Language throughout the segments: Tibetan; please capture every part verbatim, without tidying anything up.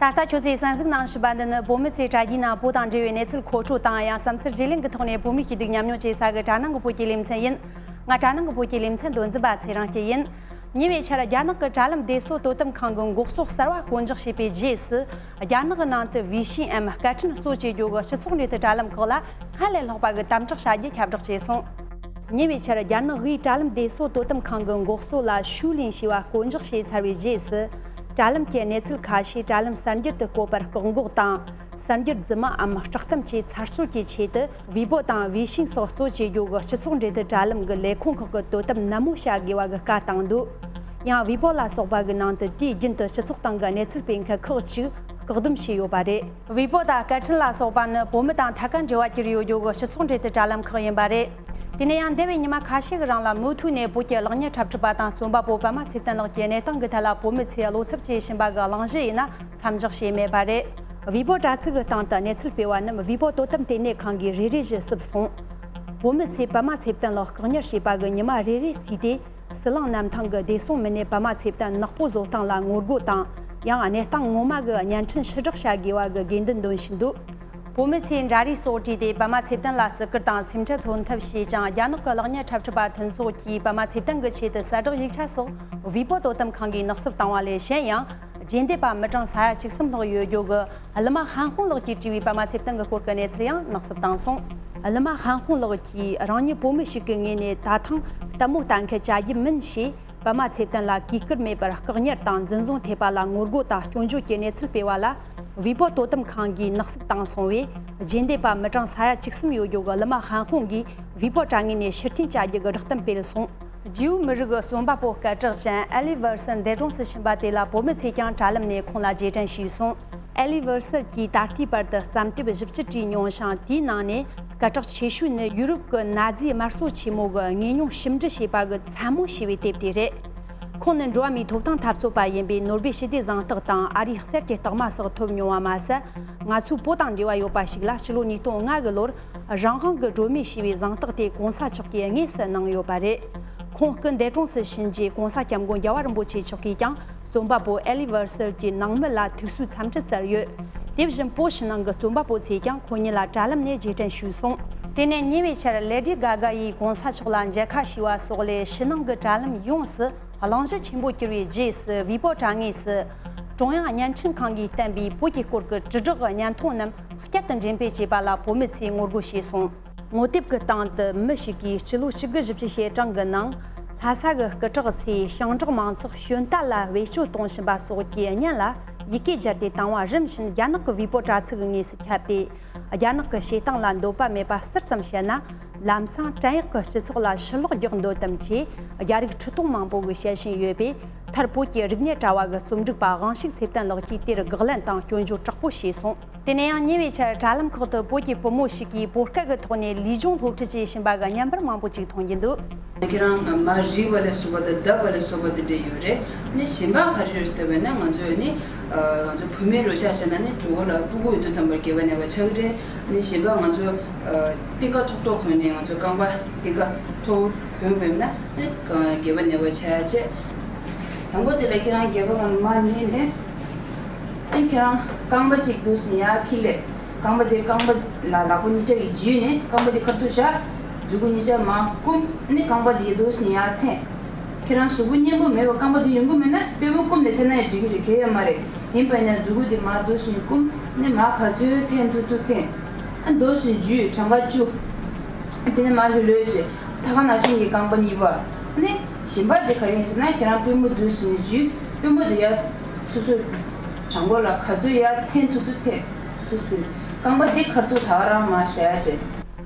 ད་ལྟ་ཁྱོད་ཚོས་གསན་གཟིགས་གནང་བཞིན་པ་འདི་ནི་བོད་མི་ཚོས་དྲ་རྒྱའི་ནང་བོད་དང་འབྲེལ་བའི་གནས་ཚུལ་མཁོ་སྤྲོད་དང་། ཡང་བསམ་ཚུལ་བརྗེ་ལེན་གྱི་ཐོག་ནས་བོད་མིའི་སྐྱིད་སྡུག་མཉམ་མྱོང་བྱེད་ས་གི་དྲ་ནང་གི་བོད་ཀྱི་ལེ་ཚན་ཡིན། ང་དྲ་ནང་གི་བོད་ཀྱི་ལེ་ཚན་དོན་འཛིན་པ་ཚེ་རིང་སྐྱིད་ཡིན། ཉེ་བའི་ཆར་རྒྱ་ནག་གི་དྲ་ལམ་བདེ་སྲུང་དོ་དམ་ཁང་གིས་འགོག་སྲུང་གསར་བ་བསྐོ་འཇོག་བྱས་པའི་རྗེས་སུ། རྒྱ་ནག་གི་ནང་དུ་བེ་ཤིང་འམ་སྐད་འཕྲིན་གཙོ་བྱེད་རྒྱུ་གི་སྤྱི་ཚོགས་འབྲེལ་མཐུད་དྲ་ལམ་ཁག་ལ་སྔར་ལས་ལྷག་པ་གི་དམ་དྲག་བྱ་རྒྱུ་ཁྱབ་བསྒྲགས་བྱས་སོང་། ཉེ་བའི་ཆར་རྒྱ་ནག་གིས་དྲ་ལམ་བདེ་སྲུང་དོ་དམ་ཁང་གི་འགོག་སྲུང་ལ་ཤུགས་ལེན་བྱས་པ་བསྐོ་འཇོག་བྱས་ཚར་བའི་རྗེས་སུ། དྲ་ལམ་གྱི་གནས་ཚུལ་ཁ་ཤས་དྲ་ལམ་གསར་འགྱུར་དུ་བཀོད་པར་བཀག་འགོག་དང་། གསར་འགྱུར་རྫུན་མའམ་སྐྲག་གཏམ་བཅས་ཚར་གཅོད་ཀྱི་ཆེད་དུ། ཝེ་པོ་དང་ཝེ་ཤིང་སོགས་གཙོ་བྱེད་རྒྱུ་གི་སྤྱི་ཚོགས་འབྲེལ་མཐུད་དྲ་ལམ་གྱི་ལས་ཁུངས་ཁག་གིས་དོ་དམ་ནན་མོ་བྱ་དགོས་པ་གི་བཀའ་བཏང་འདུག་ཡང་ཝེ་པོ་ལ་སོགས་པ་གི་ནང་དུ་དུས་རྒྱུན་དུ་སྤྱི་ཚོགས་སྟེང་གི་གནས་ཚུལ་སྤེལ་མཁན་ཁག་ཅིག་བཀག་སྡོམ་བྱས་ཡོད་པ་རེད། ཝེ་པོ་དང་སྐད་འཕྲིན་ལ་སོགས་པ་ནི་བོད་མི་དང་ཐད་ཀར་འབྲེལ་བ་གྱུར་ཡོད་རྒྱུ་གི་སྤྱི་ཚོགས་འབྲེལ་མཐུད་དྲ་ལམ་ཁག་ཡིན་པ་རེད། དེ་ནས་ཡང་འདས་པའི་ཉི་མ་ཁ་ཤས་ཀྱི་རིང་ལ་མུ་མཐུད་ནས་བོད་ཀྱི་གློག་བརྙན་འཁྲབ་ཁྲིད་པ་དང་རྩོམ་པ་པོ་པད་མ་ཚེ་བརྟན་ལགས་ཀྱི་གནས་སྟངས་ཀྱི་ཐད་ལ་བོད་མི་ཚོས་བློ་འཚབ་བྱེད་བཞིན་པ་གི་གླེང་གཞི་ཡིན་ན་མཚམས་འཇོག་བྱས་མེད་པ་རེད། ཝེ་པོ་དྲ་ཚིགས་ཀྱི་སྟེང་དུ་གནས་ཚུལ་སྤེལ་བ་རྣམས་ཝེ་པོ་དོ་དམ་ལྟེ་གནས་ཁང་གིས་རེ་རེ་བཞིན་བསུབས་སོང་། བོད་མི་ཚོས་པད་མ་ཚེ་བརྟན་ལགས་བཀག་ཉར་བྱས་པ་གི་ཉི་མ་རེ་རེ་བརྩིས་ཏེ། ཟི་ལིང་གནམ་ཐང་གི་བདེ་སྲུང་མི་སྣས་པད་མ་ཚེ་བརྟན་ནག་པོ་བཟོ་སྟངས་ལ་ངོ་རྒོལ་དང་། ཡང་གནས་སྟངས་ངོ་མ་གི་བརྙན་འཕྲིན་ཕྱིར་བསྒྲགས་བྱ་དགོས་པ་གི་དགོས་འདུན་འདོན་བཞིན་འདུག་བོད་མི་ཚོས་འདྲ་རིས་སོགས་བྲིས་ཏེ་པད་མ་ཚེ་བརྟན་ལ་བརྩི་བཀུར་དང་སེམས་ཁྲལ་མཚོན་ཐབས་བྱས་ཀྱང་། རྒྱ་ནག་གི་གློག་བརྙན་འཁྲབ་ཁྲིད་པ་མཐུན་ཚོགས་ཀྱིས་པད་མ་ཚེ་བརྟན་གྱི་ཆེད་དུ་གསལ་བསྒྲགས་ཡིག་ཆ་སོགས་ཝེ་པོ་དོ་དམ་ཁང་གིས་ནག་བསུབ་བཏང་བ་ལས་གཞན་ཡང་། རྗེས་འདེད་པ་མི་གྲངས་ས་ཡ་བཅུ་གསུམ་ལྷག་ཡོད་རྒྱུ་གི་ཀླུ་མ་ཧན་ཧུང་ལགས་ཀྱིས་བྲིས་པའི་པད་མ་ཚེ་བརྟན་གྱི་སྐོར་གྱི་གནས་ཚུལ་ཡང་ནག་བསུབ་བཏང་སོང་། ཀླུ་མ་ཧན་ཧུང་ལགས་ཀྱིས་རང་ཉིད་བོད་མི་ཞིག་གི་ངོས་ནས་ད་ཐེངས་ལྟད་མོ་ལྟ་མཁན་བྱ་རྒྱུ་མིན་ཞེས། པད་མ་ཚེ་བརྟན་ལ་གུས་བཀུར་མེད་པར་བཀག་ཉར་དང་འཛིན་བཟུང་ཐེབས་པ་ལ་ངོ་རྒོལ་དང་སྐྱོན་བརྗོད་ཀྱི་གནས་ཚུལ་སྤེལ་བ་ལ། ཝེ་པོ་དོ་དམ་ཁང་གིས་ནག་བསུབ་བཏང་སོང་བས། རྗེས་འདེད་པ་མི་གྲངས་ས་ཡ་བཅུ་གསུམ་ཡོད་རྒྱུ་གི་ཀླུ་མ་ཧན་ཧུང་གིས་ཝེ་པོ་དྲ་ངོས་ནས་ཕྱིར་འཐེན་བྱ་རྒྱུ་གི་བསྒྲགས་གཏམ་སྤེལ་སོང་། ཇིའུ་མི་རིགས་རྩོམ་པ་པོ་སྐད་གྲགས་ཅན་ཨེ་ལི་ཝར་སར་འདས་གྲོངས་སུ་ཕྱིན་པ་དེ་ལ་བོད་མི་ཚོས་ཀྱང་དྲ་ལམ་ནས་ཁོང་ལ་རྗེས་དྲན་ཞུས་སོང་། ཨེ་ལི་ཝར་སར་གྱིས་ད་ལྟའི་བར་དུ་བརྩམས་དེབ་བཞི་བཅུ་བྲིས་མྱོང་ཞིང་། དེའི་ནང་ནས་སྐད་གྲགས་ཆེ་ཤོས་ནི་ཡུ་རོབ་ཀྱི་ན་ཛི་དམར་གསོད་ཆེན་མོ་གི་ངོས་སྙོམས་ཞིབ་འབྲི་བྱས་པ་གི་མཚན་མོ་ཞེས་པའི་དེབ་དེ་རེད། ཁོང་ནི་འགྲོ་བ་མིའི་ཐོབ་ཐང་འཐབ་རྩོད་པ་ཡིན་པས། ནོ་སྦེལ་ཞི་བདེའི་གཟེངས་རྟགས་དང་ཨ་རིའི་གསེར་གྱི་རྟགས་མ་སོགས་ཐོབ་མྱོང་བ་མ་ཟད། ང་ཚོའི་བོད་དང་འབྲེལ་བ་ཡོད་པ་ཞིག་ལ། སྤྱི་ལོ་ཉིས་སྟོང་ལྔ་གི་ལོར་རང་དབང་གི་སྒྲོན་མེ་ཞེས་པའི་གཟེངས་རྟགས་དེ་༸གོང་ས་མཆོག་གིས་དངོས་སུ་གནང་ཡོད་པ་རེད། ཁོང་སྐུ་འདས་གྲོངས་སུ་ཕྱིན་རྗེས། ༸གོང་ས་༸སྐྱབས་མགོན་རྒྱལ་བ་རིན་པོ་ཆེ་མཆོག་གིས་ཀྱང་རྩོམ་པ་པོ་ཨེ་ལི་ཝར་སར་གྱི་ནང་མི་ལ་ཐུགས་གསོའི་འཚམས་འདྲི་བསྩལ་ཡོད། དེ་བཞིན་བོད་ཕྱི་ནང་གི་རྩོམ་པ་པོ་ཚོས་ཀྱང་ཁོ་ཉིད་ལ་དྲ་ལམ་ནས་རྗེས་དྲན་ཞུས་སོང་། དེ་ནས་ཉེ་བའི་ཆར་ལེ་ཌི་གྷ་གྷ་ཡིས་༸གོང་ས་མཆོག་ལ་མཇལ་ཁ་ཞུས་པ་སོགས་ལས། ཕྱི་ནང་གི་དྲ་ལམ་ཡོངས་སུ་གླེང་གཞི་ཆེན་པོ་གྱུར་བའི་རྗེས་སུ། ཝེ་པོ་དྲ་ངོས་སུ་ཀྲུང་དབྱང་བརྙན་འཕྲིན་ཁང་གིས་བསྟན་པའི་བོད་ཀྱི་སྐོར་གྱི་དྲིལ་བསྒྲགས་བརྙན་ཐུང་རྣམས་བསྐྱར་དུ་འགྲེམས་སྤེལ་བྱས་པ་ལ་བོད་མི་ཚོས་ངོ་རྒོལ་བྱས་སོང་། ངོ་དེབ་ཀྱི་སྟེང་དུ་མི་ཞིག་གིས་སྤྱི་ལོ་ཆིག་སྟོང་དགུ་བརྒྱ་བཞི་བཅུ་ཞེ་གྲངས་ཀྱི་ནང་ལྷ་ས་གི་སྐུ་དྲག་ཚོས་ཞིང་འབྲོག་མང་ཚོགས་ཞོན་རྟ་ལ་བེད་སྤྱོད་གཏོང་བཞིན་པ་སོགས་ཀྱི་བརྙན་ལ་ཡི་གེ་སྦྱར་ཏེ་བཏང་བ་རིམ་བཞིན་རྒྱ་ནག་གི་ཝེ་པོ་དྲ་ཚིགས་ཀྱི་ངོས་སུ་ཁྱབ་སྟེ། རྒྱ་ནག་གི་བྱེད་སྟངས་ལ་འདོད་པ་མེད་པ་ཟུར་ཙམ་བཤད་ན། ལམ་སང་བྲན་གཡོག་གི་སྤྱི་ཚོགས་ལ་ཕྱིར་ལོག་རྒྱག་འདོད་དམ་ཅེས་རྒྱ་རིགས་ཁྲི་སྟོང་མང་པོ་གིས་བཤད་བཞིན་ཡོད་པས། མཐར་བོད་ཀྱི་རིག་གནས་དྲ་བ་གི་རྩོམ་སྒྲིག་པ་དབང་ཕྱུག་ཚེ་བརྟན་ལགས་ཀྱིས་དེར་དགག་ལན་དང་སྐྱོན་བརྗོད་དྲག་པོ་བྱས་སོང་། དེ་ནས་ཡང་ཉེ་བའི་ཆར་དྲ་ལམ་ཁག་ཏུ་བོད་ཀྱི་བུ་མོ་ཞིག་གིས་བོད་སྐད་ཀྱི་ཐོག་ནས་ལུས་སྦྱོང་སློབ་ཁྲིད་བྱེད་བཞིན་པ་གི་བརྙན་པར་མང་པོ་ཅིག་མཐོང་གི་འདུག་ཁྱེད་རང་མར་རིལ་བ་ལ་སོགས་པ་དང་བརྡབ་པ་ལ་སོགས་པ་དེ་འདྲ་ཡོད་རེད། ནི་གཞན་པ་ག་རེ་རེད་ཟེར་བ་ན། ང་ཚོ་ནི་ང་ཚོ་བུད་མེད་རུ་ཆ་བཞག་ན་ནི་གྲོད་ཁོག་ལ་ཕྲུ་གུ་ཡོད་དུས་ཙམ་པར་སྐྱེ་བ་ན་བ་ཆགས་ཀྱི་རེད། ནི་གཞན་པ་ང་ཚོ་གཏིང་ཁ་ཐོག་ཐོག་གོན་ནས། ང་ཚོ་རྐང་པ་གཏིང་ཁ་ཐོག་གོན་བས་ན་ནི་སྐྱེ་བ་ན་བ་ཆགས་ཡ་ཆེ། དང་པོ་དེ་ལ་ཁྱེད་རང་སྐྱེ་བ་མ་ཉལ་ནས་ཨེ་ཁྱེད་རང་རྐང་པ་གཅིག་འདུག་སེ་ཡར་འཁྱེར་ལེ། རྐང་པ་དེ་རྐང་པ་ལ་ལག་པ་གཉིས་ཆ་གིས་འཇུས་ནས་རྐང་པ་དེ་ཁ་ཐུག་བཞག་མཛུ་གུ་གཉིས་ཆ་མར་བསྐུམ། ཨ་ནི་རྐང་པ་དེ་འདུག་སེ་ཡར་འཐེན། ཁྱེད་རང་གཟུགས་པོ་མཉེན་པོ་མེད་པར་རྐང་པ་དེ་ཡོང་གི་མེད་ན་པུས་མོ་བསྐུམ་ནས་འཐེན་ན་ཡང་འགྲིག་གི་རེད། གལ་ཡོད་མ་རེད། ཡིན་པ་ཡིན་ན་མཛུ་གུ་དེ་མར་འདུག་སེ་བསྐུམ། ཨ་ནི་མར་ག་ཚོད་འཐེན་ཐུབ་ཐུབ་འཐེན། ཨ་འདུག་སེ་འཇུས། གྲངས་ཀ་བཅུ། ཨ་དེ་ནས་མར་ལྷོད་ལྷོད་བྱས། ད་ག་ནང་བཞིན་གྱི་རྐང་པ་གཉིས་པ། ཨ་ནི་གཞན་པ་དེ་ག་རེ་ཡིན་ཟེར་ན། ཁྱེད་རང་པུས་མོ་འདུག་སེ་འཇུས། པུས་མོ་དེ་ཡར་སོ་སོའི་བྲང་ཁོག་ལ་ག་ཚོད་ཡར་འཐེན་ཐུབ་ཐུབ་འཐེན། སོ་སོའི་རྐང་པ་འདི་ཁ་ཐུག་ད་ག་རང་མར་བཞག་ཡ་བྱས།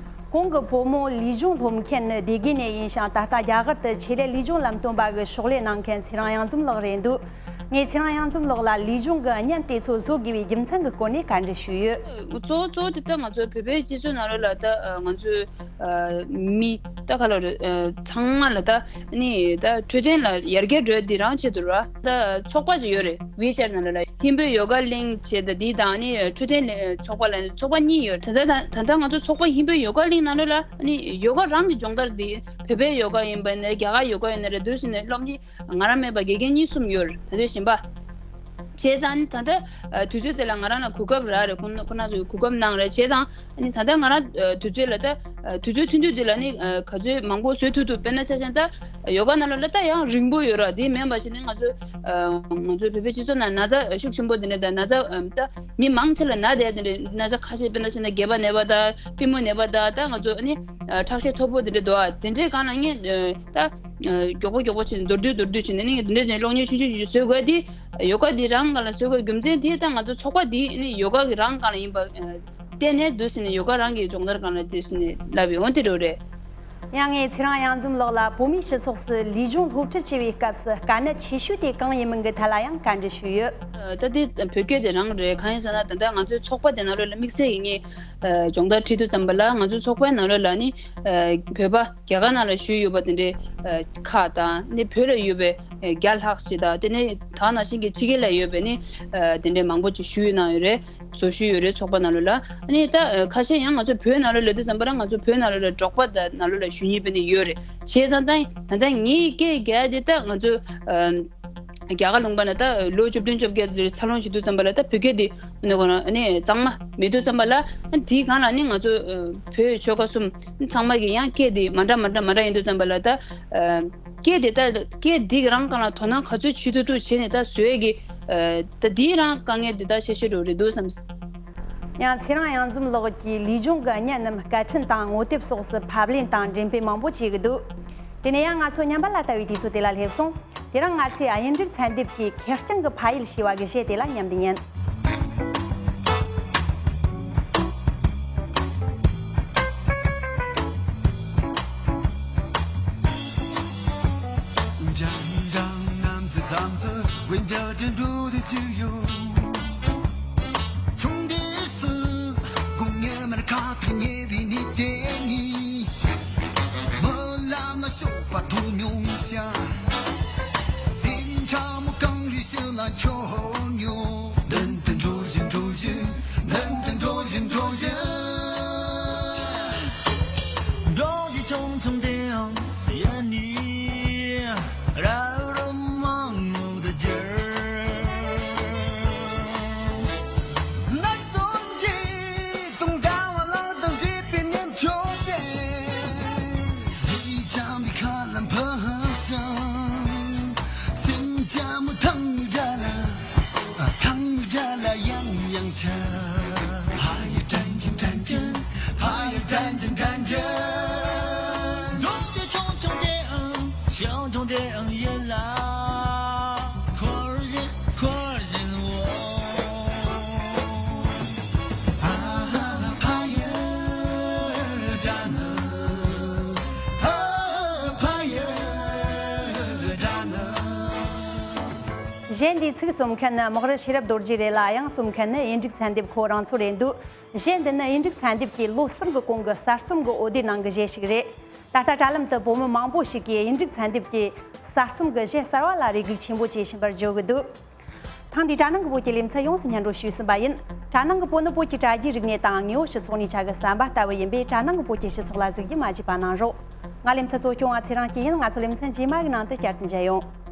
གོང་གི་བུ་མོ་ལུས་སྦྱོང་སློབ་མཁན་ནི་སྡེ་དགེ་ནས་ཡིན་ཞིང་། ད་ལྟ་རྒྱ་གར་དུ་ཆེད་ལས་ལུས་སྦྱོང་ལམ་སྟོན་པ་གི་ཕྱག་ལས་གནང་མཁན་ཚེ་རིང་གཡང་འཛོམས་ལགས་རེད་འདུག་ངས་ཚེ་རིང་གཡང་འཛོམས་ལགས་ལ་ལུས་སྦྱོང་གི་བརྙན་དེ་ཚོ་བཟོ་དགོས་པའི་རྒྱུ་མཚན་གྱི་སྐོར་ནས་བཀའ་འདྲི་ཞུས་ཡོད། གཙོ་བོ་གཙོ་བོ་དེ་ད་ང་ཚོའི་བོད་པའི་སྤྱི་ཚོགས་ནང་ལོགས་ལ་ད་ང་ཚོའི་མི་ད་ག་ལ་རེད། ཚང་མ་ལ་ད་ནི་ད་འཕྲོད་བསྟེན་ལ་ཡར་རྒྱས་འགྲོ་ཡ་དེ་རང་ཆེད་དུ་ར། ད་ཚོགས་པ་ཅིག་ཡོད་རེད། ཝི་ཅེཊ་ནང་ལོགས་ལ་ཧིན་བོད་ཡོ་ག་གླིང་བྱས། ད་འདི་དང་ནི་འཕྲོད་བསྟེན་ཚོགས་པ་ལ་ཚོགས་པ་གཉིས་ཡོད་རེད། ད་ད་ད་ད་ང་ཚོ་ཚོགས་པ་ཧིན་བོད་ཡོ་ག་གླིང་ནང་ལོགས་ལ་ནི་ཡོ་ག་རང་གི་སྦྱོང་བརྡར་འདི་བོད་པའི་ཡོ་ག་ཡིན་པ་ནི་རྒྱ་གར་ཡོ་ག་ཡིན་ན་རེད། འདུག་སེ་ནི་སློབ་གཉེར། ང་རང་མེད་པ་དགེ་རྒན་གཉིས་གསུམ་ཡོད་རེད། ད་དུས་གཞན་པ། བྱས་ཙང་ནི་ད་ལྟ་ཨ་དུས་ཚོད་དེ་ལ་ང་རང་ལ་གོ་སྐབས་རག་རེད། ཁོང་ཁོང་རྣམ་ཚོས་གོ་སྐབས་གནང་རེད། བྱས་ཙང་ནི་ད་ལྟ་ང་རང་ཨ་དུས་ཚོད་ལ་ད་ཨ་དུས་ཚོད་ཐུང་ཐུང་འདི་ལ་ནི་ཨ་ག་ཚོད་མང་པོ་བཟོ་ཐུབ་ཐུབ། དཔེར་ན་ཆ་བཞག་ན་ད་ཡོ་ག་ནང་ལོགས་ལ་ད་ཡང་རིང་པོ་ཡོད་ར། དེ་མིན་པ་བྱས་ནས་ང་ཚོ་ཨ་ང་ཚོ་བོད་པའི་སྤྱི་ཚོགས་ནང་ན་ཚ་ཤུགས་ཆེན་པོ་དེ་འདྲ་དང་ན་ཚ་ཨ་ད་མི་མང་ཆེ་ལ་ན་བསྡད་དེ་འདྲ་ན་ཚ་ཁ་ཤས། དཔེར་ན་ཆ་བཞག་ན་སྒལ་པ་ན་བ་དང་པུས་མོ་ན་བ་དང་། ད་ང་ཚོ་ཨ་ནི་ཨ་ཁྲག་ཤེད་མཐོ་པོ་དེ་འདྲ་འདུག་ཨ། དེ་འདྲའི་སྒང་ལ་ངས་ཨ་ད་ཨ་མགྱོགས་པོ་མགྱོགས་པོ་བྱས་ནས་མདོར་བསྡུས་མདོར་བསྡུས་བྱས་ནས་ནི་དེ་འདྲ་ནས་གློག་བརྙན་ཆུང་ཆུང་ཅིག་བཟོ་དགོས། དེ་ཡོ་ག་འདི་རང་སྒང་ལ་བཟོ་དགོས་རྒྱུ་མཚན་དེ་ད་ང་ཚོ་ཚོགས་པ་འདི་ནི་ཡོ་ག་གི་རང་སྒང་ལ་ཡིན་པ་ཨ་བརྟེན་ནས་འདུག་ཟེར་ནས་ཡོ་ག་རང་གི་སྦྱོང་བརྡར་སྒང་ལ་འདུག་ཟེར་ནས་ལབ་ཡོང་དེ་འདྲ་རེད། ཡང་ངས་ཚེ་རིང་གཡང་འཛོམས་ལགས་ལ་བོད་མིའི་སྤྱི་ཚོགས་སུ་ལུས་སྦྱོང་སློབ་ཁྲིད་བྱེད་པའི་སྐབས་སུ་དཀའ་གནད་ཆེ་ཤོས་དེ་གང་ཡིན་མིན་གྱི་ཐད་ལ་ཡང་བཀའ་འདྲི་ཞུས་ཡོད། ཨ་ད་དེ་བོད་སྐད་དེ་རང་རེད། གང་ཡིན་ཟེར་ན་ད་ལྟ་ང་ཚོའི་ཚོགས་པ་དེ་ནང་ལོགས་ལ་དམིགས་བསལ་གྱི་ངས་ཨ་སྦྱོང་བརྡར་ཁྲིད་དུས་ཙམ་པ་ལ་ང་ཚོའི་ཚོགས་པའི་ནང་ལོགས་ལ་ནི་ཨ་བོད་པ་རྒྱ་གར་ནང་ལ་བཞུགས་ཡོད་པ་དེ་འདྲའི་ཨ་ཁག་དང་། ནི་བོད་ལ་ཡོད་པའི་ཨ་བརྒྱ་ལྷག་ཞིག་དང་། དེ་ནས་ད་ག་ནང་བཞིན་གྱི་ཕྱི་རྒྱལ་ལ་ཡོད་པའི་ནི་ཨ་དེ་འདྲའི་མང་པོ་ཅིག་བཞུགས་གནང་ཡོད་རེད། འཛུལ་ཞུགས་ཡོད་རེད་ཚོགས་པ་ནང་ལོགས་ལ། ཨ་ནི་ད་ཨ་ཁ་ཤས་ཡང་ང་ཚོ་བོད་ནང་ལོགས་ལ་སླེབས་དུས་ཙམ་པ་ལ་ང་ཚོ་བོད་ནང་ལོགས་ལ་འབྲོག་པ་དང་ནང་ལོགས་ལ་བཞུགས་མཁན་དཔེ་ནི་ཡོད་རེད། བྱས་ཙང་ད་ད་ལྟ་ངའི་སྐད་རྒྱག་དེ་ད་ང་ཚོ་ཨ་རྒྱ་གར་ལུང་པ་ན་ད་ལོ་བཅུ་བདུན་བཅོ་བརྒྱད་དེ་འཚར་ལོངས་བྱེད་དུས་ཙམ་པ་ལ་ད་བོད་སྐད་དེ་ནི་གོ་ན་ཨ་ནི་གཙང་མ་མེད་དུས་ཙམ་པ་ལ། ཨ་དེའི་སྒང་ལ་ནི་ང་ཚོ་ཨ་བོད་ཆོལ་ཁ་གསུམ་ཚང་མ་གི་ཡང་སྐད་དེ་མ་འདྲ་མ་འདྲ་མ་འདྲ་ཡིན་དུས་ཙམ་པ་ལ་ད་ཨ་སྐད་དེ་ད་སྐད་འདི་གི་རང་སྒང་ལ་དོ་སྣང་ག་ཚོད་བྱེད་ཐུབ་ཐུབ་བྱས་ནས་ད་བཟོས་ཀྱི་ཨ་ད་འདིའི་རང་དཀའ་ངལ་འདི་ད་ཤེས་ཤེས་རོ་རེད་འདུག་བསམ། ཡང་ཚེ་རིང་གཡང་འཛོམས་ལགས་ཀྱིས་ལུས་སྦྱོང་གི་བརྙན་རྣམས་སྐད་འཕྲིན་དང་ངོ་དེབ་སོགས་སུ་ཕབ་ལེན་དང་འགྲེམས་སྤེལ་མང་པོ་བྱེད་ཀྱི་འདུག་དེ་ནས་ཡང་ང་ཚོ་ཉམས་པ་ལ་ལྟ་བའི་དུས་ཚོད་དེ་ལ་སླེབས་སོང་། དེ་རིང་ང་ཚོས་དབྱིན་འབྲུག་ཚན་སྡེབ་ཀྱི་ཁེར་རྐྱང་གི་ཕ་ཡུལ་ཞེས་པ་གི་གཞས་དེ་ལ་མཉམ་དུ་ཉན། འཇམ་དྲང་གནམ་ས་མཚམས་སུ་འོན་ཀྱང་དུད་འགྲོ་དུ་ཚུད་ཡོད། ཆུང་དུས་སུ་དགུང་ཉི་མར་ཁ་ཐུག་ཉལ་བའི་ཉིན་དེ་ནི། རྨི་ལམ་ལ་གཤོག་པ་མཐོང་མྱོང་ཤག་སེམས་ཕྲ་མོ་གངས་རིའི་ཕྱི་ལ་འཕྱོ་མྱོང་། མདུན་དུ་འགྲོ་བཞིན་འགྲོ་བཞིན། མདུན་དུ་འགྲོ་བཞིན་འགྲོ་བཞིན། འབྲོག་གི་ཆུང་ཆུང་དེའང་ཡ་ནི་ར་རོ་མང་མོ་དུ་གྱུར། ནགས་ཚལ་གྱི་དུང་ཟླ་བ་ལ་དང་བྲིས་པའི་ཉིན་འཁྱོག་པས། གཟི་འཇམ་པའི་ཁ་ལ་འཕུར་ཞིང་། སེམས་ཅན་མོ་ཐང་སྒྲ་ལ། ཐང་སྒྲ་ལ་ཡང་ཡང་ཆ། ཕ་ཡུལ་དྲན་ཅིང་དྲན་ཅིང་། ཕ་ཡུལ་དྲན་ཅིང་དྲན་ཅིང་། འབྲོག་སྡེ་ཆུང་ཆུང་དེའང་། ཆུང་ཆུང་དེའང་ཡིད་ལ། འཁོར་བཞིན་འཁོར་བཞིན་འོ། ཨ་ཧ་ཕ་ཡུལ་དྲན། ཨ་ཕ་ཡུལ་དྲན། གཞས་འདིའི་ཚིག་རྩོམ་མཁན་ནི་མག་རི་ཤེས་རབ་རྡོ་རྗེ་རེད་ལ། དབྱངས་རྩོམ་མཁན་ནི་དབྱིན་འབྲུག་ཚན་སྡེབ་ཁོ་རང་ཚོ་རེད་འདུག་གཞས་འདི་ནི་དབྱིན་འབྲུག་ཚན་སྡེབ་ཀྱིས་ལོ་གསུམ་གྱི་གོང་གི་གསར་རྩོམ་གྱི་འོད་སྡེར་ནང་གི་གཞས་ཤིག་རེད། ད་ལྟ་དྲ་ལམ་དུ་བོད་མི་མང་པོ་ཞིག་གིས་དབྱིན་འབྲུག་ཚན་སྡེབ་ཀྱི་གསར་རྩོམ་གྱི་གཞས་གསར་བ་ལ་རེ་སྒུག་ཆེན་པོ་བྱེད་བཞིན་པར་བརྗོད་ཀྱི་འདུག་ཐེངས་འདིའི་དྲ་ནང་གི་བོད་ཀྱི་ལེ་ཚན་ཡོངས་སུ་སྙན་སྒྲོན་ཞུས་ཟིན་པ་ཡིན། དྲ་ནང་གི་བོད་ནི་བོད་ཀྱི་དྲ་རྒྱའི་རིག་གནས་དང་དངོས་པོ་སྤྱི་ཚོགས་གཉིས་ཆ་གི་ཟམ་པ་ལྟ་བུ་ཡིན་པས། དྲ་ནང་གི་བོད་ཀྱི་སྤྱི་ཚོགས་ལ་གཟིགས་རྒྱུ་མ་བརྗེད་པ་གནང་རོགས། ང་ལེ་ཚན་གཙོ་སྐྱོང་བ་ཚེ་རིང་སྐྱིད་ཡིན། ང་ཚོ་ལེ་ཚན་རྗེས་མ་གི་ནང་དུ་བསྐྱར་དུ་མཇལ་ཡོང་།